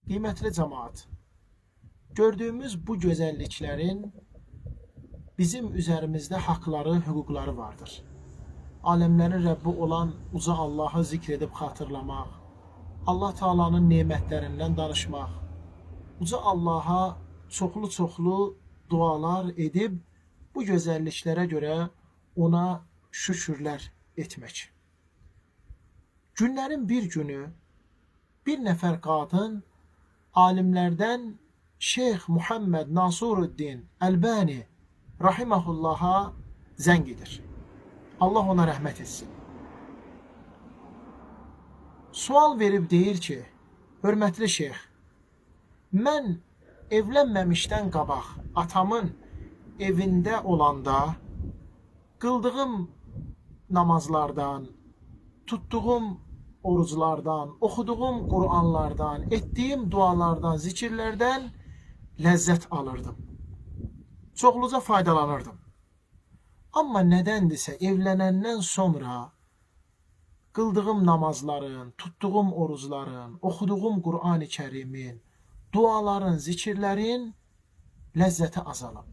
Qiymətli cemaat, gördüyümüz bu gözəlliklərin bizim üzərimizdə haqları, hüquqları vardır. Aləmlərin Rəbbi olan uca Allahı zikr edib xatırlamaq, Allah Taala'nın nemətlərindən danışmaq, uca Allaha çoxlu-çoxlu dualar edib bu gözəlliklərə görə ona şükürlər etmək. Günlərin bir günü bir nəfər qadın alimlərdən Şeyx Muhammed Nasiruddin Əlbani rahimehullaha zəng edir. Allah ona rəhmət etsin. Sual verib deyir ki, hörmətli şeyx, mən evlənməmişdən qabaq atamın evində olanda qıldığım namazlardan, tutduğum oruclardan, oxuduğum Qur'anlardan, etdiyim dualardan, zikirlərdən ləzzət alırdım. Çoxluca faydalanırdım. Amma nədəndirsə evlənəndən sonra qıldığım namazların, tutduğum orucların, oxuduğum Qur'an-ı Kərimin, duaların, zikirlərin ləzzəti azalıb.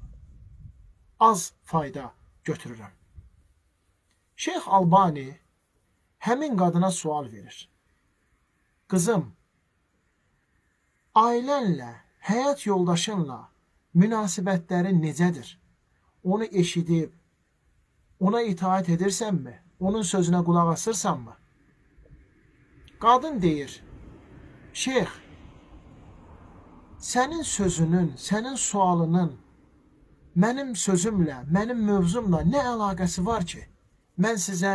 Az fayda götürürəm. Şeyx Albani həmin qadına sual verir. Qızım, ailənlə, həyat yoldaşınla münasibətlərin necədir? Onu eşidib, ona itaat edirsənmi? Onun sözünə qulaq asırsanmı? Qadın deyir, şeyx, sənin sözünün, sənin sualının mənim sözümlə, mənim mövzumla nə əlaqəsi var ki? Mən sizə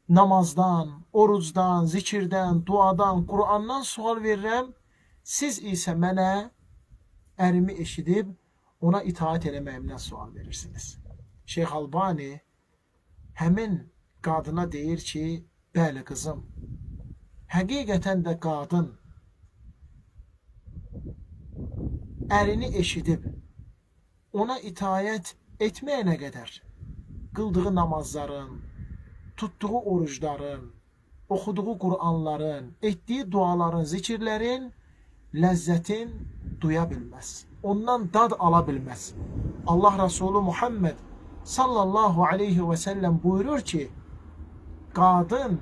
namazdan, orucdan, zikirdən, duadan, Qur'andan sual verirəm. Siz isə mənə ərimi eşidib ona itaat eləməyimdən sual verirsiniz. Şeyx Albani həmin qadına deyir ki, bəli qızım, həqiqətən də qadın ərini eşidib ona itaət etməyənə qədər qıldığı namazların, tutduğu orucların, oxuduğu Qur'anların, etdiyi duaların, zikirlərin ləzzətin duya bilməz. Ondan dad ala bilməz. Allah Resulü Muhammed sallallahu aleyhi və səlləm buyurur ki, qadın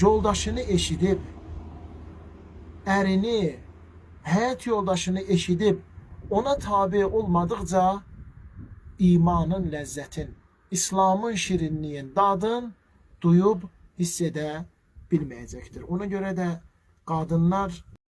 yoldaşını eşidib, ərini, həyat yoldaşını eşidib, ona tabi olmadıqca imanın ləzzətin, İslamın şirinliyin, dadın duyub hiss edə bilməyəcəkdir. Ona görə də qadınlar